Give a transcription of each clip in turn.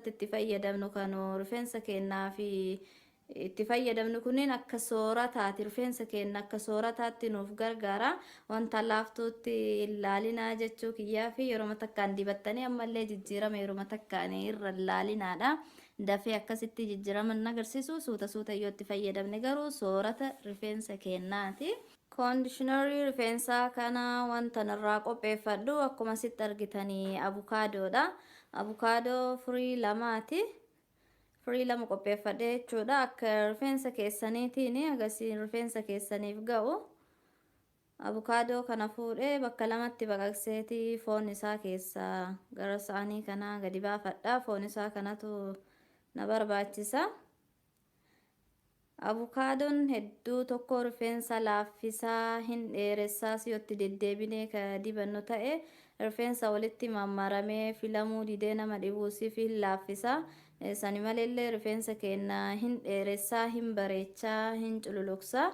keessatti itti fayyadamnu kan rifeensa keenyaa fi itti fayyadamnu kunniin akka soorataati. Rifeensa keenya akka soorataatti nuuf gargaara. Wanta laaftuutti ilaalinaa jechuu kiyyaa fi yeroo takkaan dibattanii ammallee jijjiirama yeroo takkaan irra ilaalinaadha. Dafee akkasitti jijjiirama hin agarsiisu, suuta suuta yoo itti fayyadamne garuu soorata rifeensa keenyaati. Koondishinarii rifeensaa kana wanta irraa qopheeffadhu akkuma sitti argitanii abukaadoodha. Abukaadoo firii lamaati. Firii lama qopheeffadhe jechuudha. Akka rifeensa keessaniitiin agarsiin rifeensa keessaniif ga'u. Abukaadoo kana fuudhee bakka lamatti baqaqseetii foon isaa keessaa gara saanii kanaa gadi baafadha. Foon isaa kanatu na barbaachisa. Abukaadoon hedduu tokko rifeensa laaffisaa, hin dheeressaas yoo itti deddeebinee ka dibannu ta'e rifeensa walitti mammaramee filamuu didee nama dhibuusiif hin laaffisa. Sani maleellee rifeensa keenya hin dheeressaa, hin bareechaa, hin cululuqsa.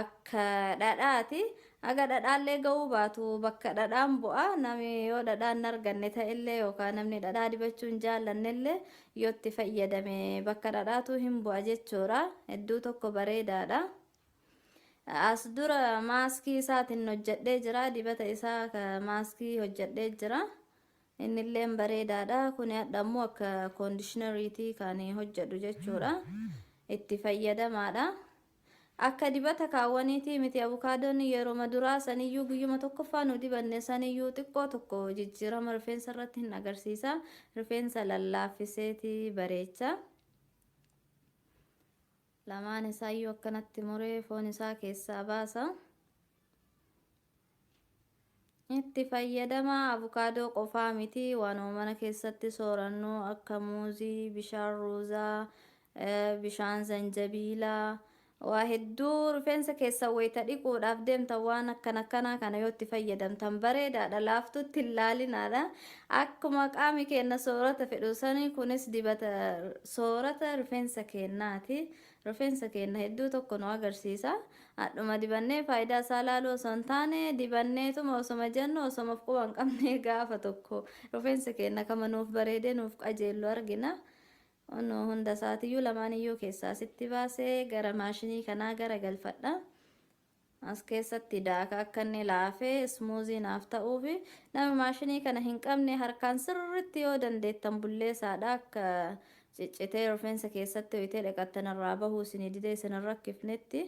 Akka dhadhaati. Haga dhadhaallee ga'uu baatu bakka dhadhaan bu'a. Namni yoo dhadhaan hin arganne ta'ellee yookaan namni dhadhaa dibachuu hin jaallannellee yoo itti fayyadame bakka dhadhaatu hin bu'a jechuudha. Hedduu tokko bareedaadha. As dura maaskii isaatiin hojjedhee jira. Dibata isaa ka maaskii hojjedhee jira. Innilleen bareedaadha. Kuni hadha immoo akka koondishinariitii kan hojjedhu jechuudha. Itti fayyadamaadha. Akka dibata kaawwaniitii miti, abukaadoon yeroma duraa saniyyuu, guyyuma tokkoffaa nu dibanne saniyyuu xiqqoo tokko jijjiirama rifeensa irratti hin agarsiisa. Rifeensa lallaaffiseeti bareecha. Lamaan isaayyuu akkanatti muree foon isaa keessaa baasa. Itti fayyadama abukaadoo qofaa miti, waanuma mana keessatti soorannu akka muuzii, bishaan ruuzaa, bishaan zanjabiilaa, waa hedduu rifeensa keessan wayita dhiquudhaaf deemtan waan akkana akkanaa kana yoo itti fayyadamtan bareedaadha. Laaftutti hin laalinaadha. Akkuma qaami keenya soorata fedhu sani kunis dibata soorata rifeensa keenyaati. Rifeensa keenya hedduu tokko nu agarsiisa. Hadhuma dibannee faayidaa isaa laaluu osoo hin taane, dibanneetuma osoma jennu, osoma of quba hin qabne gaafa tokko rifeensa keenya kama nuuf bareedee nuuf qajeellu argina. Onno hunda isaatiyyuu lamaaniyyuu keessaa sitti baasee gara maashinii kanaa gara galfadha. As keessatti daaka akka inni laafee ismuuzii naaf ta'uufi nama maashinii kana hin qabne harkaan sirriitti yoo dandeettan bulleessaadha, akka ciccitee rifeensa keessatti hoyitee dhiqattan irraa bahuu isinii didee isin hin rakkifnetti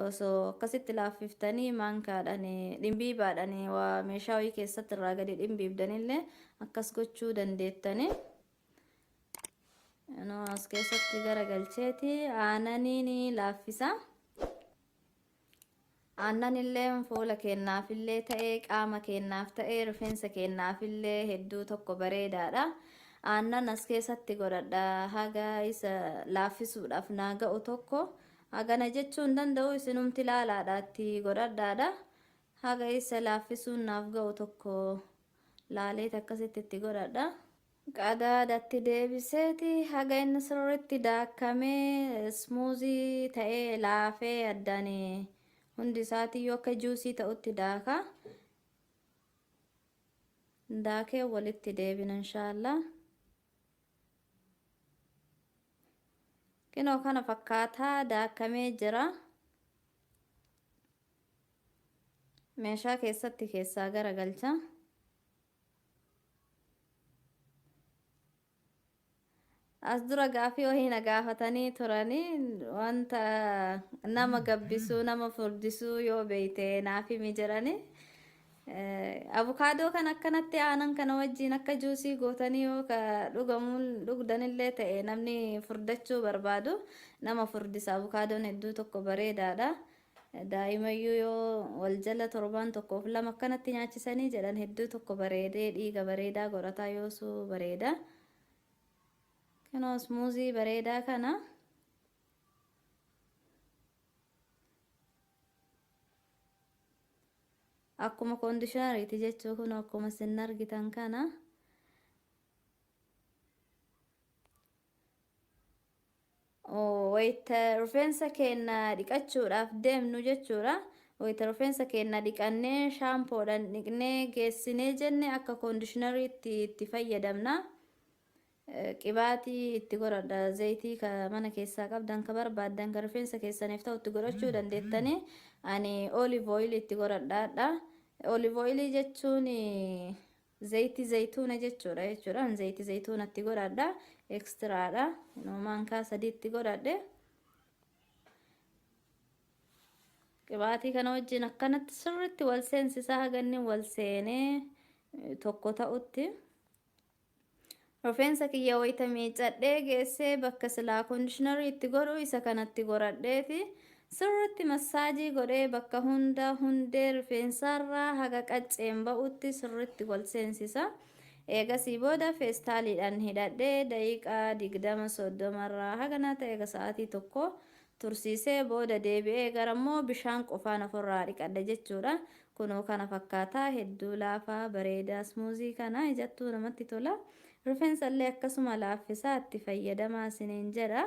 osoo akkasitti laaffiftanii maankaadhaan dhimbiibaadhaan waa meeshaa wayii keessatti irraa gadi dhimbiibdanillee akkas gochuu dandeettani. As keessatti garagalcheeti aananiin laaffisa. Aannan illee fuula keenyaafillee ta'ee, qaama keenyaaf ta'ee, rifeensa keenyaafillee hedduu tokko bareedaadha. Aannan as keessatti godhadha haga isa laaffisuudhaaf naa ga'u tokko. Hagana jechuu hin danda'u, isinumti ilaalaadha, itti godhadhaadha. Haga isa laaffisuun naaf ga'u tokko laaleet akkasitti itti godhadha. Qadaadatti deebiseeti haga inni sirriitti daakamee ismuuzii ta'ee laafee addaan hundi isaatiyyuu akka juusii ta'utti daaka. Daakee walitti deebina inshaallah. Kinoo kana fakkaataa daakamee jira. Meeshaa keessatti keessaa garagalcha. As dura gaafii wayii na gaafatanii turanii, wanta nama gabbisuu, nama furdisuu yoo beeyte naaf himi jedhanii. Abukaadoo kan akkanatti aanan kana wajjin akka juusii gootanii yoo ka dhugamuun dhugdanillee ta'e, namni furdachuu barbaadu nama furdisa. Abukaadoon hedduu tokko bareedaadha. Daa'imayyuu yoo wal jala torbaan tokkoof lama akkanatti nyaachisanii jedhan hedduu tokko bareedee dhiiga bareedaa godhataa yoosuu bareeda. Kunoos muuzii bareedaa kana. Akkuma koondishinariiti jechuu, kun akkuma isin argitan kana. Wayita rifeensa keenya dhiqachuudhaaf deemnu jechuudha. Wayita rifeensa keenya dhiqannee, shaampoodhaan dhiqnee geessinee jenne, akka koondishinariitti itti fayyadamna. Qibaatii itti godhadha. Zayitii ka mana keessaa qabdan, ka barbaaddan, ka rifeensa keessaniif ta'u itti godhachuu dandeettanii. Ani olive oil itti godhadhaadha. Olive oil jechuun zayitii zayituuna jechuudha. Zayitii zayituuna itti godhadha. Extraadha. Maankaa 3 itti godhadhe. Qibaatii kana wajjin akkanatti sirriitti wal seensisaa haganni wal seenee tokko ta'utti. Rifeensa kiyya wayita miicadhee geessee bakka silaa conditionerii itti godhu isa kanatti godhadheeti sirriitti massaajii godhee bakka hunda, hundee rifeensaarraa haga qacceen ba'utti sirriitti wal seensisa. Eegasii booda feestaaliidhaan hidhadhee daqiiqaa 20 30 irraa haganaa ta'e eega sa'aatii 1 tursiisee booda deebi'ee gara immoo bishaan qofaan ofirraa dhiqadha jechuudha. Kunoo kana fakkaataa, hedduu laafaa, bareedaa, smuuzii kana ijattuu namatti tola. Rifeensa illee akkasuma laaffisaa, itti fayyadamaa isiniin jedha.